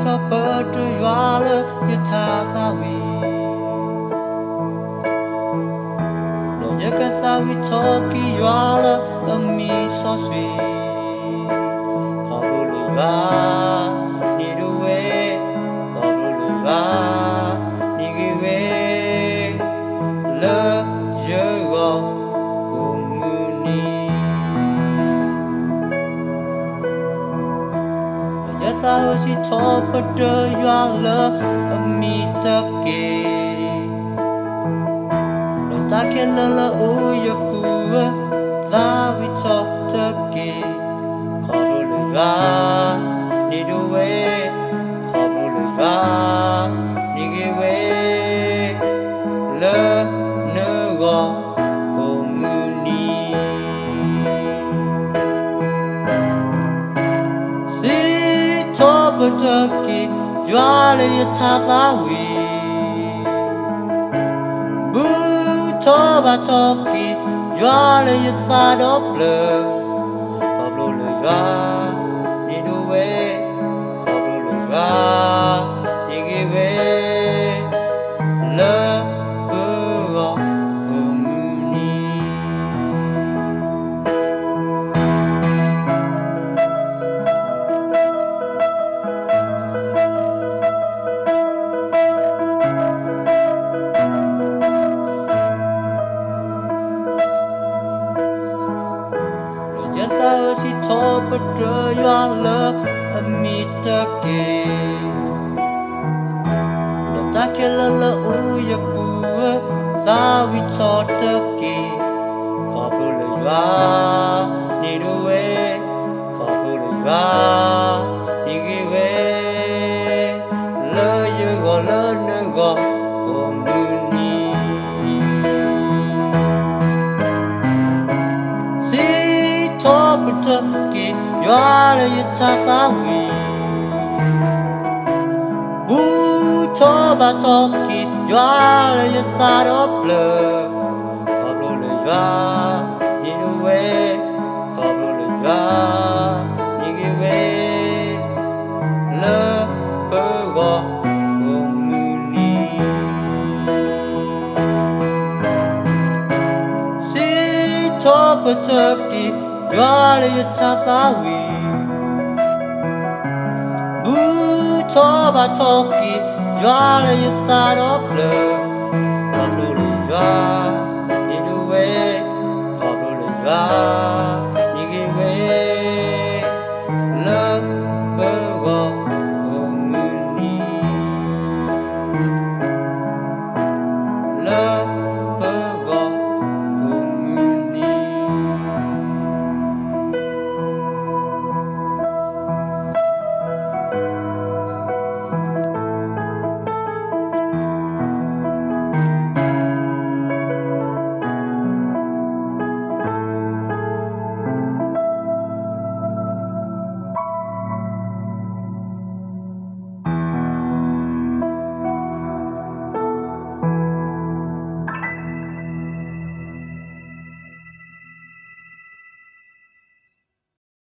ယသးဝံၣ်ထီၣ်ပတြၢၤယွၤလၢယထးသးဝံၣ်, ဒီးယကသးဝံၣ်ထီၣ်က့ၤယွၤလၢအမံၤစီဆှံ, ခီဖျိလၢယွၤန့ၣ်ဒိးဝဲ, ခီဖျိလၢယွၤန့ၣ်ဂ့ၤဝဲ လၢယဂီၢ်ကိးမုၢ်နံၤ, ဒီးယသးစီဆှံထီၣ်ပတြၢၤယွၤလၢအမံၤတက့ၢ်, ဒီးတၢ်ခဲလၢာ်လၢအအိၣ်ယပူၤဧၢ, သးဝံၣ်ထီၣ်တက့ၢ်, ခီဖျိလၢယွၤန့ၣ်ဒိးဝဲ, ခီဖျိလၢယွၤန့ၣ်ဂ့ၤဝဲ လၢနဂီၢ်ကိးမုၢ်နံၤ, စံးထီၣ်ပတြၢၤက့ၤယွၤလၢယထးသးဝံၣ်, ဘူၣ်ထီၣ်ဘါထီၣ်က့ၤယွၤလၢယသးဒီဖျၢၣ်, ခီဖျိလၢယွၤန့ၣ်ဒိးဝဲ, ခီဖျိလၢယွၤန့ၣ်ဂ့ၤဝဲ လၢပဂီၢ်ကိးမုၢ်နံၤ, ဒီးယသးစီဆှံထီၣ်ပတြၢၤယွၤလၢအမံၤတက့ၢ်, ဒီးတၢ်ခဲလၢာ်လၢအအိၣ်ယပူၤဧၢ, သးဝံၣ်ထီၣ်တက့ၢ်, ခီဖျိလၢယွၤန့ၣ်ဒိးဝဲ, ခီဖျိလၢယွၤန့ၣ်ဂ့ၤဝဲ လၢယဂီၢ်လၢနဂီၢ်ကိးမုၢ်နံၤ, စံးထီၣ်ပတြၢၤက့ၤယွၤလၢယထးသးဝံၣ်, ဘူၣ်ထီၣ်ဘါထီၣ်က့ၤယွၤလၢယသးဒီဖျၢၣ်, ခီဖျိလၢယွၤန့ၣ်ဒိးဝဲ, ခီဖျိလၢယွၤန့ၣ်ဂ့ၤဝဲ လၢပဂီၢ်ကိးမုၢ်နံၤ, စံးထီၣ်ပတြၢၤက့ၤယွၤလၢယထးသးဝံၣ်, ဘူၣ်ထီၣ်ဘါထီၣ်က့ၤယွၤလၢယသးဒီဖျၢၣ်, ခီဖျိလၢယွၤန့ၣ်ဒိးဝဲ, ခီဖျိလၢယွၤ